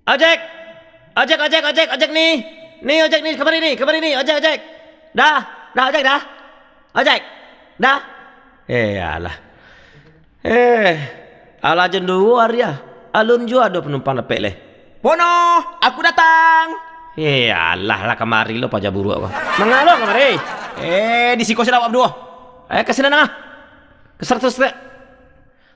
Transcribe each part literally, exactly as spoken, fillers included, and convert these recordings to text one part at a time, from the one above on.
Ojek! Ojek, ojek, ojek, ojek ni! Ni ojek ni, kamari ni, kamari ni, ojek, ojek! Dah, dah ojek dah! Ojek! Dah! Eh, alah. Eh, alah jan duo ari ah. Alun juo ado panumpang dapek leh. Pono, aku datang! Eh, alah lah kamari lo paja buruak ko. Manga lo kamari? Eh, di siko sudah awak baduo. Eh, ka sinan ah. Ka saratus dek.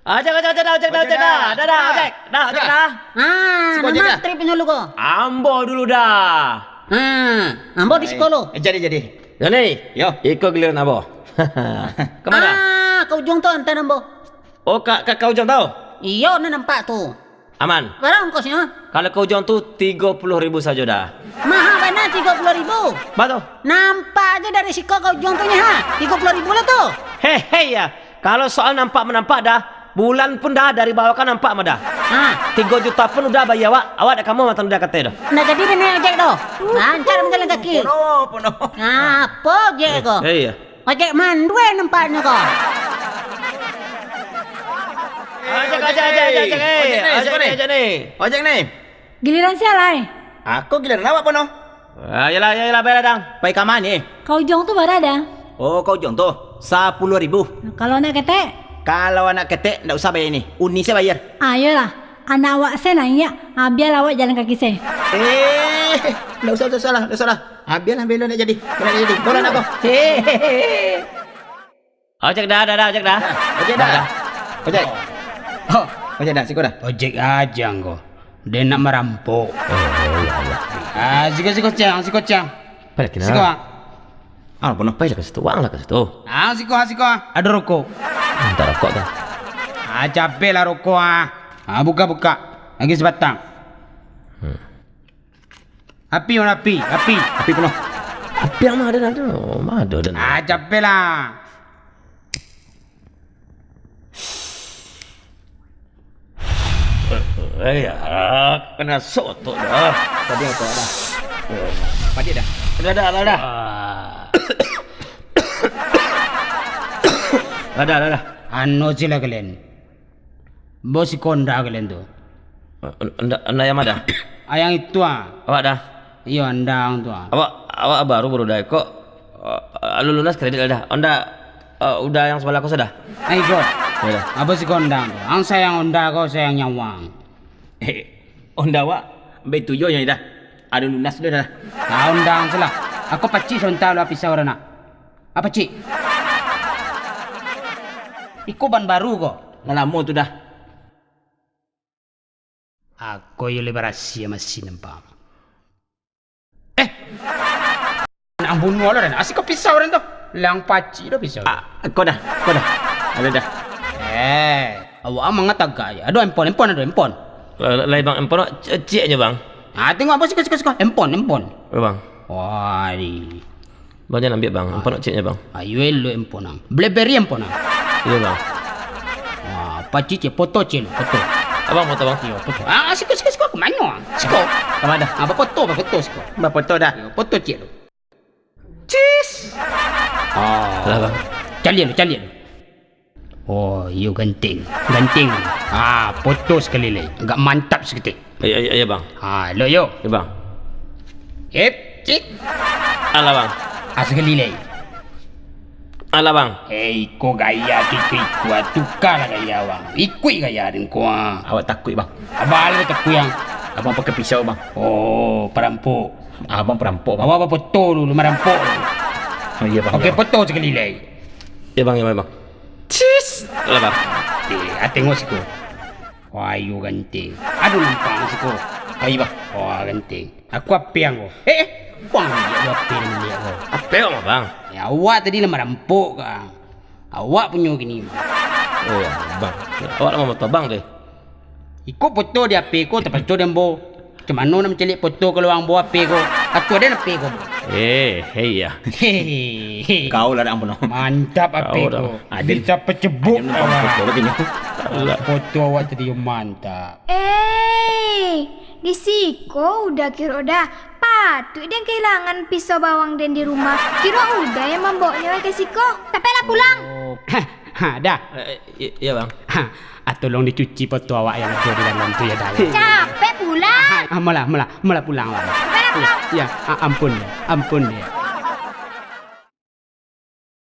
Ojek, ojek, ojek, dah, ojek, dah, ojek, dah, dah, dah, ojek, dah, ojek, dah. Ah, siko ojek nan dah. Trip nyo lu ko? Ambo dulu dah. Ah, ambo di siko lo. Eh, jadi, jadi. Jani. Yo. Iko giliran ambo. Kamana? Ah, ka ujuang tu antaan ambo. Oh, ka, ka, ka ujuang tu? Iyo, nan nampak tu. Aman. Bara ongkosnyo? Kalau ka ujuang tu, tigo puluah ribu sajo dah. Maha bana tigo puluah ribu. Ba tu? Nampak ajo dari siko ka ujuang tu nyo, ha. Tigo puluah ribu lah tu. Hehe, ya. Kalau soal nampak manampak dah, bulan pun dah dari bawah ka nampak mah dah. Ha. Tigo juta pun udah bayia awak, awak dak kamuah mantang udah katai dah. Ndak jadi dek naik ojek tu. Lancar bajalan kaki. Pono, pono. Apo ojek ko? Eh, iya. Ojek manduai nampaknyo ko. Ojek, ojek, ojek, ojek, ojek, eh. Ojek ni, ojek ni, ojek ni. Ojek ni. Giliran sia lai? Ako giliran awak, Pono. Ah, iyolah, iyolah, bailah, Dang. Pai ka ma ni? Ka ujuang tu bara, Dang. Oh, ka ujuang tu. Sapuluah ribu. Kalau anak ketek? Kalau anak ketek, ndak usah bayia ni. Uni se bayia. Ah, iyolah. Anak awak se naiak, ah, bialah awak jalan kaki se. Eh, ndak usah, ndak usah lah, ndak usah lah. Ah, bialah, bialah, ndak jadi. Ndak jadi. Bola nak ko. Hehehe. Ojek dah, dah, dah, ojek dah. Ojek dah. Dah, dah. Ojek. Oh, ojek dah, siko dah. Ojek aja angko. Dia nak merampok. Oh, ya Allah. Ah, siko, siko, Cang, siko, Cang. Balik kena. Siko, Bang. Ah, Pono, pai lah ka situ, wang lah ka situ. Ah, siko, ah, siko, ah. Ado rokok. Minta rokok tu. Ah, capek lah rokok, ah. Ah, buka, buka. Lagi sebatang. Hmm. Api, Pono, api, api. Api, Pono. Api yang ma ado, ado. Ma ado, ado. Ah, capek lah. Eh, ya, kena sotok dah. Tadi apa dah? Padi dah. Dah, dah, dah, dah. Ah. Dah, dah, dah, dah. Anu sila kalian. Bos si konda kalian tu. Eh, onda, onda yang ma dah? Ah, yang itu ah. Awak dah? Iyo, andang tu ah. Awak, awak baru, baru dah kok. Eh, alun lunas kredit lah dah. Onda, eh, udah yang sebelah ko sudah? Ah, iko. Iyo dah. Apo si kondang tu? Ang sayang onda ko, sayang nyawang. Eh, onda awak, baik tu jo nyo dah. Alun lunas sudah dah. Ah, ondang sudah. Ako pacik sabanta lo pisau dah nak. Ah, pacik. Iko ban baru ko. Lah lamo tu dah. Ako iyo lai barasiah masin nampak. Eh! Nak bunuah lo den. Asik ko pisau den tu. Lang pacik do pisau. Ah, ko dah, ko dah. Ado dah. Eh, awak manga tagak je. Ado handphone, handphone ado, handphone. Lai, lai, bang, handphone awak ciek, ciek je, bang. Ah, tengok apo siko, siko, siko. Handphone, handphone. Eh, bang. Wah, di. Bang, jan ambiak, bang. Handphone ciek je, bang. Ayo elok handphone ang. BlackBerry handphone ang. Iyo, bang. Wah, pacik ciek, foto ciek lu, foto. Abang foto, bang. Iyo, foto. Ah, siko, siko, siko, ka mano ang? Siko. Ka ma? Ah, bafoto, bafoto siko. Bafoto dah. Iyo, foto ciek lu. Cis. Ah. Lah, bang. Caliak lu, caliak lu. Oh, iyo ganteng. Ganteng. Ah, foto sakali lai. Agak mantap saketek. Ayo, ayo, ayo, bang. Ah, lo yo. Yo, bang. Hep, cik. Alah, bang. Ah, sakali lai. Alah, bang. Eh, iko gaya kito iko, ah, tukalah gaya, bang. Ikuik gaya den ko, ah. Awak takuik, bang. Abang lah takuik, bang. Abang pakai pisau, bang. Oh, parampok. Abang parampok, bang. Awak bafoto dulu, marampok dulu. Oh, iyo, bang. Oke, iyo, bang. Foto sakali lai. Iyo, bang, iyo, bang. Cis! Alah, bang. Eh, ah, tengok siko. Wah, iyo ganteng. Aduh, nampak siko. Ai, bang. Wah, ganteng. Aku apiang ko. Eh, eh. Wah, dia apiang ko. Apiang, bang. Ya, awak tadi lah marampok, kang. Awak punyo kini, bang. Oh, bang. Awak lah mamoto, bang, deh. Iko foto di H P ko, tapaco di ambo. Macam mano nak mancaliak foto kalau ambo H P ko? Atuah den H P ko. Eh, hei, ya. Hehehe. Kau lah, Dang Puno. Mantap H P ko. Kau dah. Aden. Bisa pacebuk. Aden numpang awak. Foto lagi ni. Alah. Foto awak tadi mantap. Eh, di siko udah kiro dah. Patuik den kahilangan pisau bawang den di rumah. Kiro udah yang mambawonyo ka siko. Capeklah pulang. Oh. Ha, dah. Eh, i- iya bang. Ha, ah, tolong dicuci foto awak yang ada di dalam tu ya, dah. Ya. Capek pulang. Ah, molah, molah, molah pulang, Bang. Capek lah pulang. Ya, ah, ampun, ampun ya.